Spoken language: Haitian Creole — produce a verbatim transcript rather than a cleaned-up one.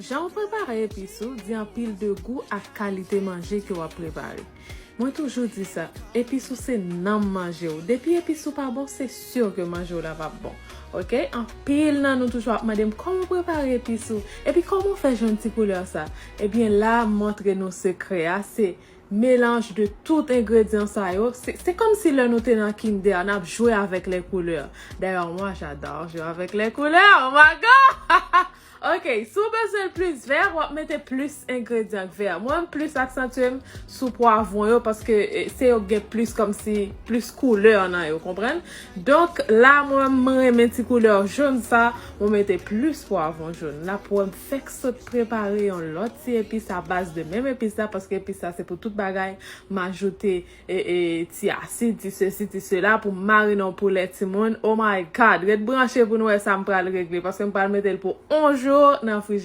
Jan w prepare epis ou di anpil de gou ak kalite manje ke w ap prepare. Mwen toujou di sa, epis ou se nanm manje w. Depi epis ou pa bon, se si ke manje w la p ap bon. Oke? Anpil nan nou toujou ap mande m kòman w prepare epis ou. Epi kòman w fè jwenn ti koulè sa? Ebyen la, m montre nou sekrè a, se mélange de tout engredyan sa yo. Se se kòmsi lè nou te nan kinder, n ap jwe avèk lè koulè. Dayè, mwa, j'adore jouer avec les couleurs. Oh my God! Ok, si w bezwen l plis vè, w ap mete plis engredyan k vè. Mwen, m plis aksantye m sou pwavwon yo, paske eh, se yo k gen plis kòmsi plis koulè nan yo, konprann? Donk, la, mwen, m renmen ti koulè jòn sa, mwen mete plis pwavwon jòn. La, pou m fèk sot prepare yon lòt ti epis a baz de menm epis la, paske epis la se pou tout bagay, m ajoute e, e, ti asid, ti sesi, ti sela pou marine yon poulè timoun. Oh my God, ret branche pou nou wè sa m pral regle, paske m pral mete l pou yon jou nan frijidè.